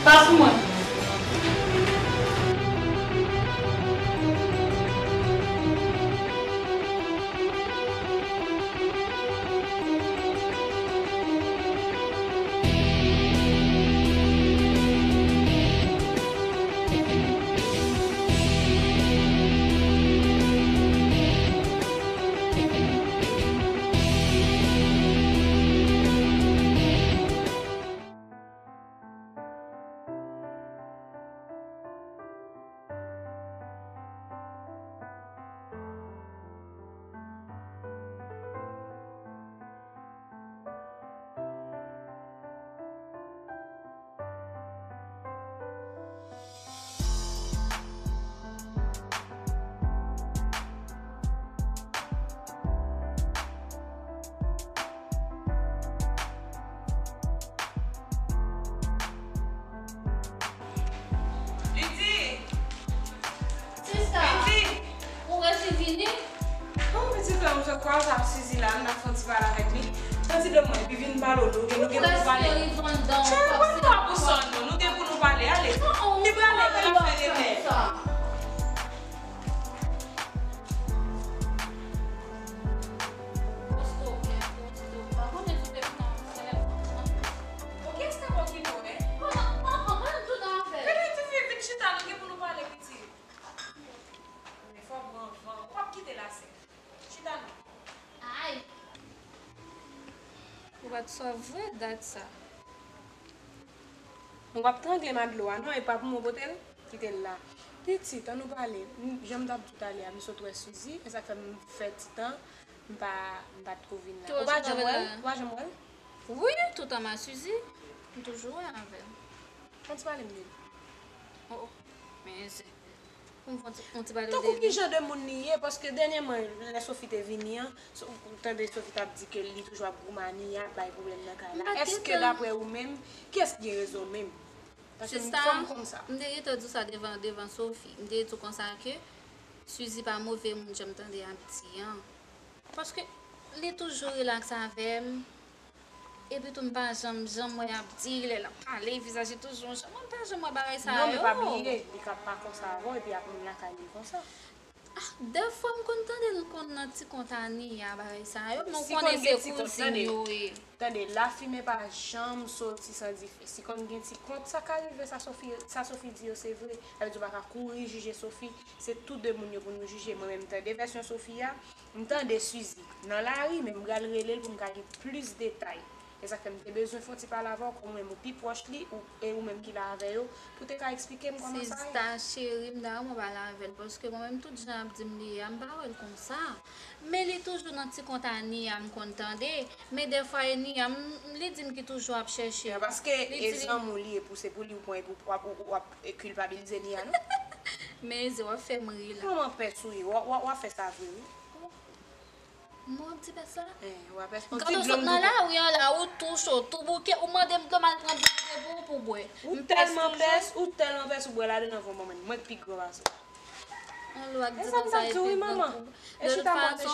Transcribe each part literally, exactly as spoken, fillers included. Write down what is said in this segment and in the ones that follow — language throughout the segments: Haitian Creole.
Pa sou mwen. Lidi! Sista! Lidi! Ou resi vini? Bon, pitit mwen, m sot kwaze ak Suzy la, m t ap fè yon ti pale avèk li. Tanti de mwen, epi vin pale w, nou gen, nou gen pou nou pale. Ou prèske rive anndan, ou prèske. Tchè, mwen pa pou sa, non, nou gen pou nou pale, ale. Li prale, li prale fè repè. Bon, kiyès k ap okipe w, en? Gade ti fi, vin chita, nou gen pou nou pale, pitit. Men fò pran van, ou p ap kite la, sè. Chita non. Ay! Ou pa t sòf vre dat sa. Ou p ap trangle m ak dlo a non, e pa pou mwen pote l, kite l la. Pitit, ann nou pale. M, jan m t ap di w talè a, m sot wè Suzy, e sa k fè m fè ti tan, m pa, m pa t ko vin la. Ou pa janm wè l? Ou pa janm wè l? Wi, tout tan m a Suzy, m toujou wè avè l. Ann ti pale m de li. Oh, oh. Men se Pou m fè yon ti, yon ti pale de li. Tankou ki jan de moun li ye, paske dènyèman, lè Sophie te vini an, So-, ou tande Sophie t ap di ke li toujou ap goumen a Nia, ap bay pwoblèm nan kay la. Èske daprè ou menm, kiyès ki gen rezon menm? Paske m, fò m konn sa. M te gentan di w sa devan, devan Sophie. M te di w konsa ke Suzy pa move moun jan m tande y ap di an. Paske li toujou rilaks avè m. Epi tou m pa janm, janm wè y ap di, lè l ap pale, vizaj li toujou yon jan. Mwen pa janm wè bagay sa yo. Non, men pa bliye, li ka pa konsa avè w, epi ak moun lakay li konsa. Ah, dèfwa m konn tande l konn nan ti kont a Nia bagay sa yo, men w konnen se kouzin yo ye. Tande, lafimen pa janm soti san dife. Si konn gen ti kont, sa ka rive, sa Sophie, sa Sophie di yo se vre. Sa vle di w pa ka kouri jije Sophie. Se tou de moun yo pou nou jije. Mwen menm, tande vèsyon Sophie a, m tande Suzy nan lari, men m pral rele l pou m ka gen plis detay. E sa k fè m te bezwen fè yon ti pale avè w, kòm ou menm ou pi pwòch li, ou, e ou menm ki la avè yo, pou te ka eksplike m kòman sa ye. Sista cheri m, dayè mwen pale avè l, paske mwen menm tout jan ap di m li ye a, m pa wè l konsa. Men li toujou nan ti kont a Nia m konn tande, men dèfwa e Nia m, li di m ki toujou ap chèche. Paske e zanmi w li ye, pou se pou li ou pran, epi w ap, w ap, w ap kilpabilize Nia, non? Men Eze, w ap fè m ri la. Manman pès ou ye, w ap, w ap, w ap fè sa vre, wi. Mwen w ap di pès la? Eh, w ap fè yon ti dlo m tou. Gade w sot nan lari an la, ou tou cho, tou bouke, ou mande m dlo, m al pran dlo pote pou ou pou w bwè. Ou tèlman pès, ou tèlman pès, ou bwè ladan nan vo manman, mwen k pi gran pase w. Yon lwa k di konsa epi grankou. De tout fason,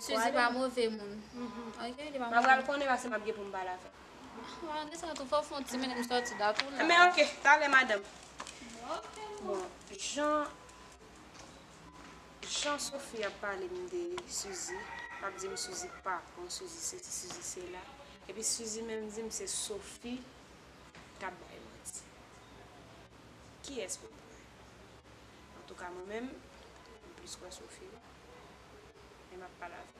Suzy pa move moun. Ok, li pa move moun. M ap pral konnen paske m ap gen pou m pale avè l. Malgre sa tou, fò w fè yon ti minit m sòti dat ou la. Men ok, talè madanm. Bon, jan, jan Sophie ap pale m de Suzy, ap di m Suzy pa bon, Suzy sesi, Suzy sela. Epi Suzy menm di m se Sophie k ap bay manti. Kiyès pou m kwè? Antouka, mwen menm, m plis kwè Sophie wi. Men m ap pale avè l.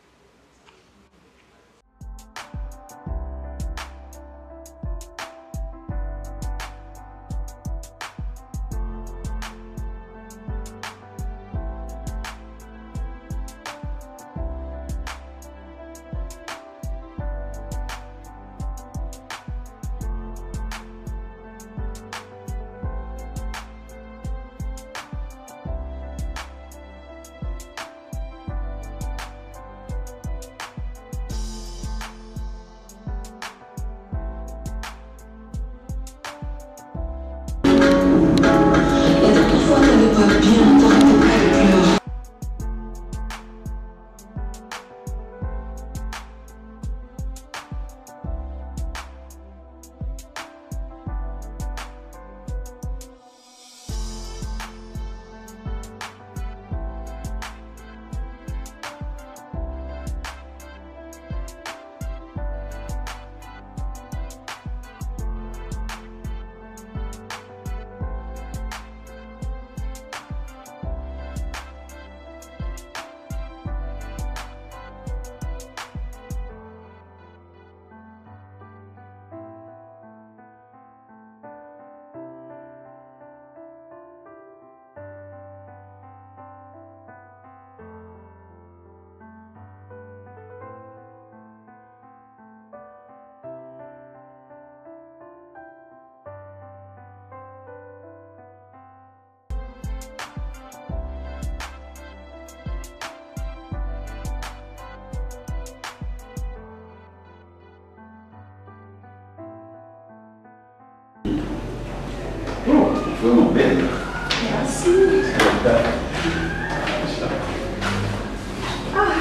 Vrèman bèl. Mèsi. Ah.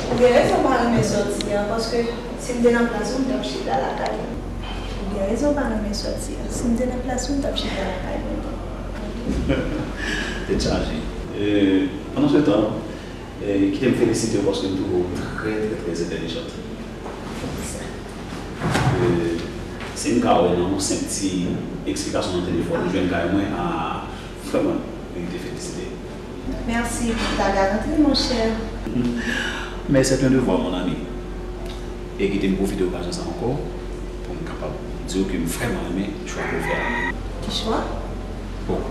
Ou gen rezon pa renmen sòti a, paske si m te nan plas ou, m t ap chita lakay mwen. Ou gen rezon pa renmen sòti a. Si m te nan plas ou, m t ap chita lakay mwen. Tèt chaje. E, pandan se tan, e, kite m felisite w paske m twouve w trè, trè, trè entèlijant. E, si m ka wè nan yon senp ti eksplikasyon nan telefòn, ou jwenn kay mwen, a, vrèman, merite felisite. Mèsi pou ta galanterie, monchè. Mais c'est un devoir, mon ami. E kite m pwofite okazyon sa ankò pou m kapab di w ke m vrèman renmen chwa ke w fè a. Ki chwa? Bon,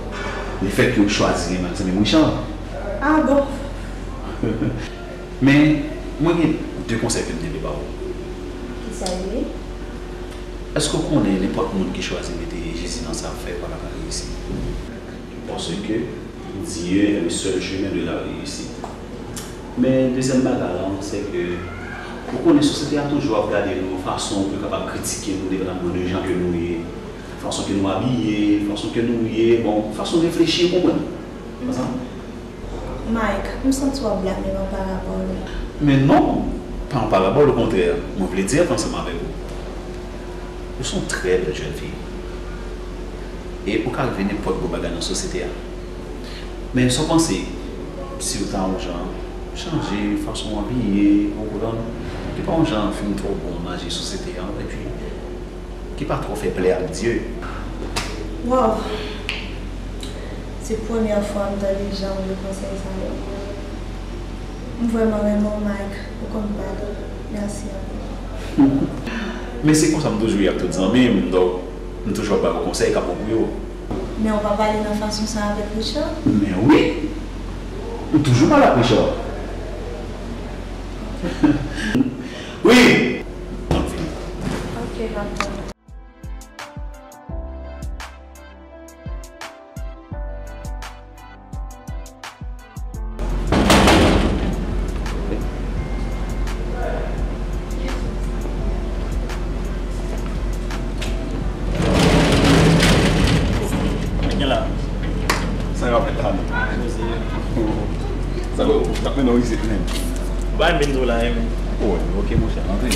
lefèt ke w chwazi renmen ak zanmi m Richard. Ah bon? Men, mwen gen de konsèy ke m te vle ba w. Kisa l ye? Èske w konnen nenpòt moun ki chwazi mete Jezi nan sa l ap fè pa ka pa reyisi? Parce que Dieu est le seul chemin de la réussite. Men dezyèm bagay la, se ke ou konnen sosyete a toujou ap gade nou yon fason pou yo kapab kritike nou depandaman de jan ke nou ye, fason ke nou abiye, fason ke nou ye, bon, fason reflechi, ou konprann? Konsa? Mike, m santi w ap blame m an parabòl. Men non, pa yon parabòl, okontrè, mwen vle di ansanm avèk ou. Ou se yon trè bèl jèn fi. E ou ka rive nenpòt gwo bagay nan sosyete a. Men sa w panse, si w ta yon jan chanje fason w abiye, ou konprann, ki pa yon jan fin twò bon nan je sosyete a, epi ki pa twò fè plè ak Dye. Wow! Se premyè fwa m tande jan w di konsèy sa yo. M vrèman renmen w, Mike. Ou konn pa l. Mèsi anpil. Men se konsa m toujou ye ak tout zanmi m, donk m toujou ap ba yo konsèy k ap bon pou yo. Men w pa pale nan fason sa avèk Richard? Men wi! M toujou pale ak Richard. Wi! Ok, dakò. Sa yo ap fè la menm? Sa yo ap mennen w isit menm? Ba m vin tou la, men. Oh, ok, monchè, antre.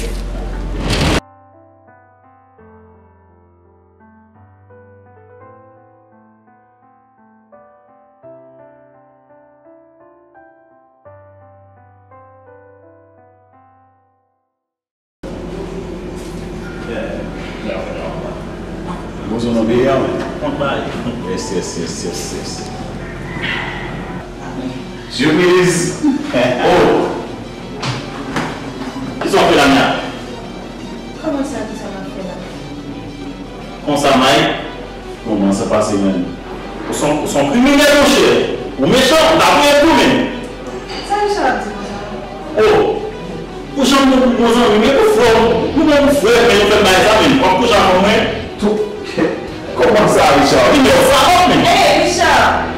Bon, son nan peyi a, men. Kont bay. Yes, yes, yes, yes, yes. Sipriz! Oh! Kisa w ap fè la, Mia? Kòman sa, kisa m ap fè la? Konsa, Mike? Kòman sa pase, menm? Ou se yon, ou se yon kriminèl, monchè. Ou mechan, ou ta touye m tou, menm. Sa Richard ap di konsa? Oh! Ou janm bon pou bon zanmi, men pou frè w, nou bon pou frè, men nou fè bagay sa, menm. W ap kouche avè mwen? Tou, kòman sa, Richard? Vin yo sa, menm. Hey, Richard!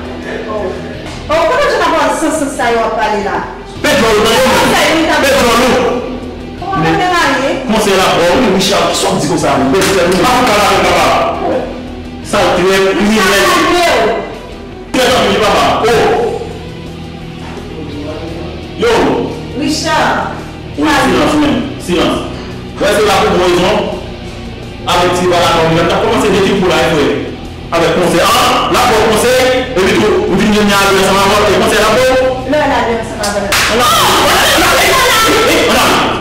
Oh, kote w jwenn pawòl san sans sa yo ap pale la? Pèdi w tande, men. Pèdi w. Kòman w tande la ye? Konsèy la, oh, wi, Richard, kisa w ap di konsa? Bèl frè nou. Pa fè pale avè papa. Sa l trè kriminèl. Richard, kalme w. Trè tankou papa. Oh. Yo. Richard. Wi, silans, men. Silans. Wè, se la pou bon rezon. Avèk ti papa la, kòm mwen ta kòmanse de ti pou la, frè. Avèk konsèy. Ah, la pou konsèy. Epi tou, ou vin gen alyans ansanm avè l. E konsèy la pou. Lè l ale ansanm avè l. Ann ale. Ann ale.